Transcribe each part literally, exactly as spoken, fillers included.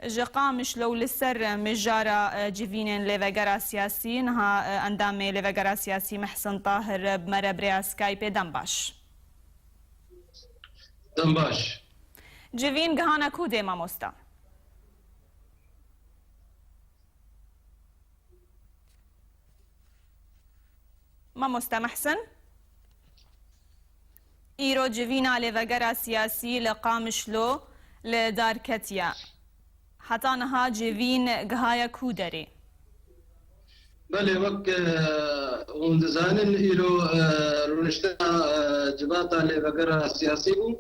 Ji Qamişlo û li ser mijara, e, civînên lêvegera siyasî, niha, e, endamê lêvegera siyasî Mehsin Tahir, e, bi me re bi rêya Skypeê. Dem baş. Dem baş. Civîn gihane ku dê, mamosta? Mamoste Mehsin, îro civîna lêvegera siyasî li Qamişlo li dar ketiye. Heta niha civîn gihaye ku derê? Belê, wek, e, hûn dizanin, îro, e, rûniştina, e, civata lêvegera siyasî bû.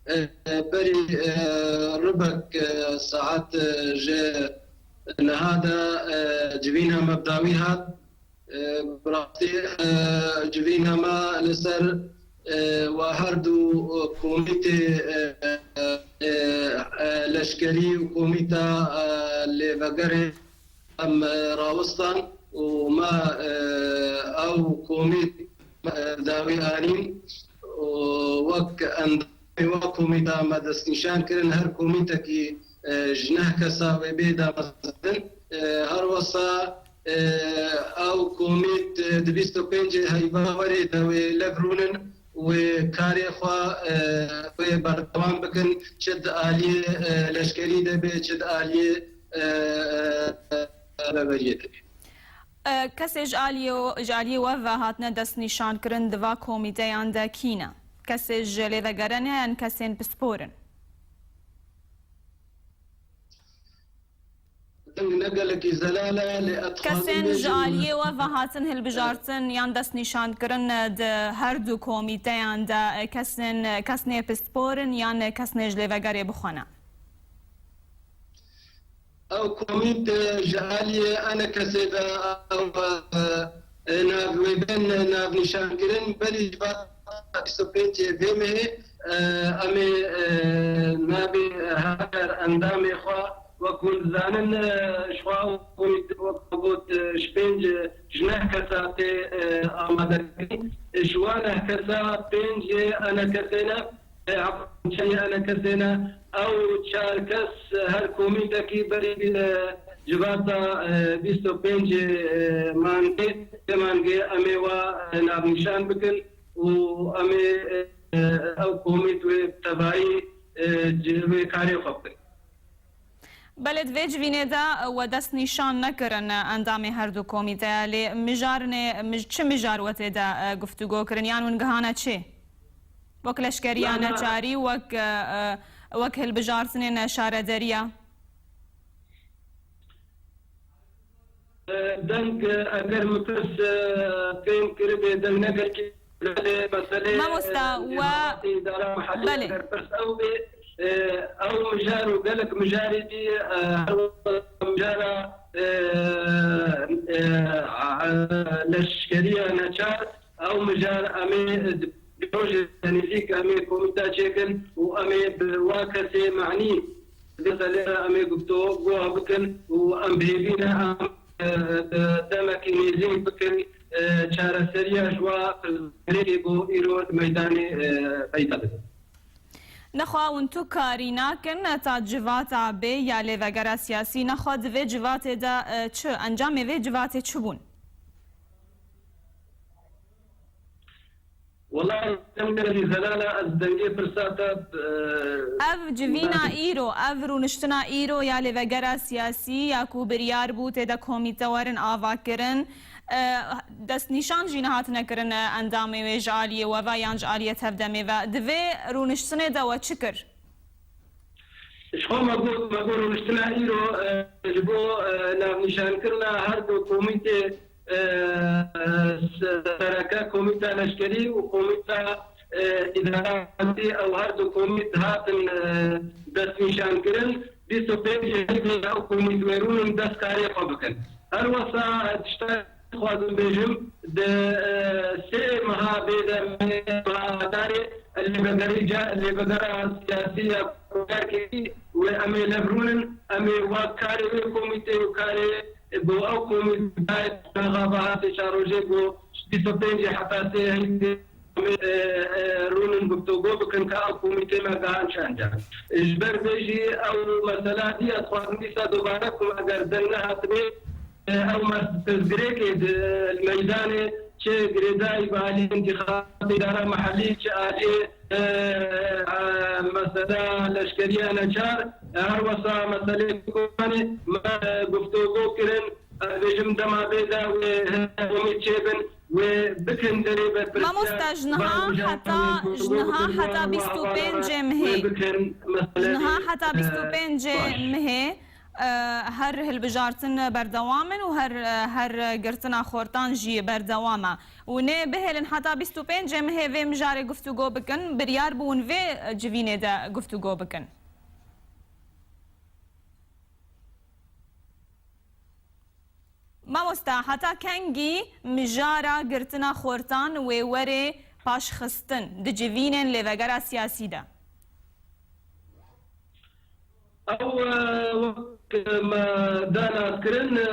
E, e, berî, e, ribek, e, saet, e, ji niha de, e, civîna me bi dawî hat. E, bi rastî, e, civîna me li ser, e, wa her du, e, komîtê, e, e, e, e, leşkerî û komîta, e, lêvegerê em, e, rawistan û me, e, ew komît, e, dawî anîn û wek endamê wa komîta me destnîşan kirin, her komîtekî, e, ji neh kesa wê bê damezrandin. E, her wesa, e, ew komît, e, di bîst û pêncê heyva werê de wê lev rûnin, wê karê xwe, e, wê berdewam bikin, çi di aliyê, e, leşkerî de bê, çi di aliyê, e, e, e, rêveberiyê de bê. E, kesê ji aliyê, ji aliyê we ve hatine destnîşankirin di va komîteyan de kî ne? Kesê ji lêvegere ne yan kesên pispor in? Deng ne gelekî zelal e, lê ez dixwazim... Kesên ji bêjim, aliyê we ve hatin hilbijartin yan destnîşankirin di her du komîteyan de, kesên, kesnê pispor in yan kesnê ji lêvegerê bi xwe ne? Ew komît, e, ji aliyê ENKSê ve, ew, e, e, nav wê bên navnîşankirin, berî ji van bîst û pêncê vê mehê, e, em ê, e, navê her endamê xwe, wek hûn dizanin, e, ji xwe ew komît, wek got, e, ji pênc, e, ji neh kesa tê, e, amadekirin. Ji wan neh kesa pêncê ENKSê ne, e, çarê ENKSê ne. Ew çar kes, e, her komîtekî berî, e, civata, e, bîst û pêncê, e, mangê, sê mangê em ê wa, e, navnîşan bikin û em ê, e, e, ew komît wê tevayî, e, ci-, wê karê xwe bikin. Belê, di vê civînê de we dest nîşan nekirin endamê her du komîteya, lê mijarnê, mij-, çi mijar we tê de, e, guftûgo kirin yan hûn gihane çi? Wek leşkeriya neçarî, wek, e, e, wek hilbijartinên şarederiya? E, deng, e, eger min pirs, e, fêm kiribê, deng ne gelkî, belê meselê, Mamosta, e, we, cemaatê îdara mehellî, belê, eger pirs ew bê, e, ew mijar û gelek mijarê dî, e, her wexta mijara, e, e, a, leşkeriya neçar, ew mijar em ê di rojê nêzîk em ê komîta çêkin û em ê bi wa kesê manî di meselê re em ê guftûgoha bikin û em bi hêvî ne em, e, e, demekî nêzîk bikin, e, çareseriya ji wa pirsgirêkê ku îro di meydanê, e, peyda dibe. Nexwe hûn tu karî nakin ta civata bê ya lêvegera siyasî, nexwe di vê civatê de, e, çi, encamê vê civatê çi bûn? Wela, em gelekî zelal e, ez dengê pirsa te, e, Ev civîna îro, ev rûniştina îro ya lêvegera siyasî ya ku biryar bû tê de komîte werin avakirin, e, destnîşan jî nehatine kirin, e, endamê wê ji aliyê we ve yan ji aliyê tevdemê ve. Di vê rûniştinê de we çi kir? Ji xwe me got, me got rûniştina îro, e, ji bo, e, navnîşankirina her du komîtê, e, e, sereke, komîta leşkerî û komîta, e, îdaratî, ew her du komît hatin, e, destnîşankirin. Bîst û pênc heyvê ew komît wê rûnin dest karê xwe bikin. Her wesa tişta dixwazim bêjim, di, e, sê meha bê de me meha Adarê lêvegerî ca-, lêvegera siyasî ya Koyarkekî wê em ê lev rûnin, em ê wa karê wê komîtê û karê bo ew komît dayê naxava hatê çar rojê bo bîst û pêncê heta sê heyvê e, e, rûnin guftûgo bikin ka ew komîtê me gihan çi encam. Ji ber vê jî ew mesela dî ez xwazim dîsa dobare bikim, eger deng nehatibê, e, ew me tezgirêkê di, li meydanê çi girêdayî bi alî întîxabatê îdara mehellî, çi alî, e, e, mesela leşkeriya neçar, e, her wesa meselê Kurdanê me guftûgo kirin. Ez bêjim dema vê de wê hin komît çêbin, wê bikin derê berpirsiyar. Mamoste, ji niha heta, ji niha heta bîst û pêncê mihê, ji niha heta bîst û pêncê mihê, e, her hilbijartin berdewam in û her, e, her girtina xortan jî berdewam e. Û nê bihêlin heta bîst û pêncê mihê vê mijarê guftûgo bikin, biryar bûn vê civînê de guftûgo bikin. Mamosta, heta kengî mijara girtina xortan wê were paşxistin di civînên lêvegera siyasî de? Ew, e, wek me da naskirin, e,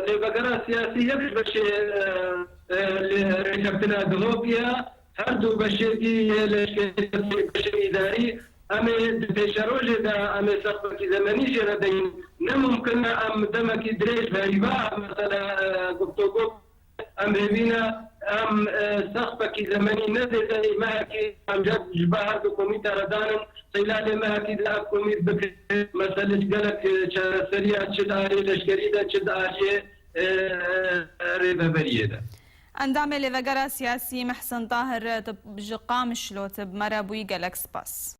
lêvegera siyasî yek ji beşê, e, e, lê-, rêkeftina Duhokê ye. Her du beşê dî yê leşkerî, beşê îdarî, em ê di pêşerojê de em ê sexfekî zemenî jê re deynin. Ne mumkin e em demekî dirêj berî va, mesela, e, guftûgo em hêvî ne, em, e, sexfekî zemenî ne zêde, mehekî em cem ji ber her du komîte re danin, qeylalê mehekî de ev komît bikin. Mesele gelek, e, çareseriya çi di aliyê leşkerî de, çi di aliyê, e, e, rêveberiyê de. Endamê Lêvegera Siyasî Mihsin Tahir, tu ji Qamişlo, tu bi me re bûyî, gelek spas.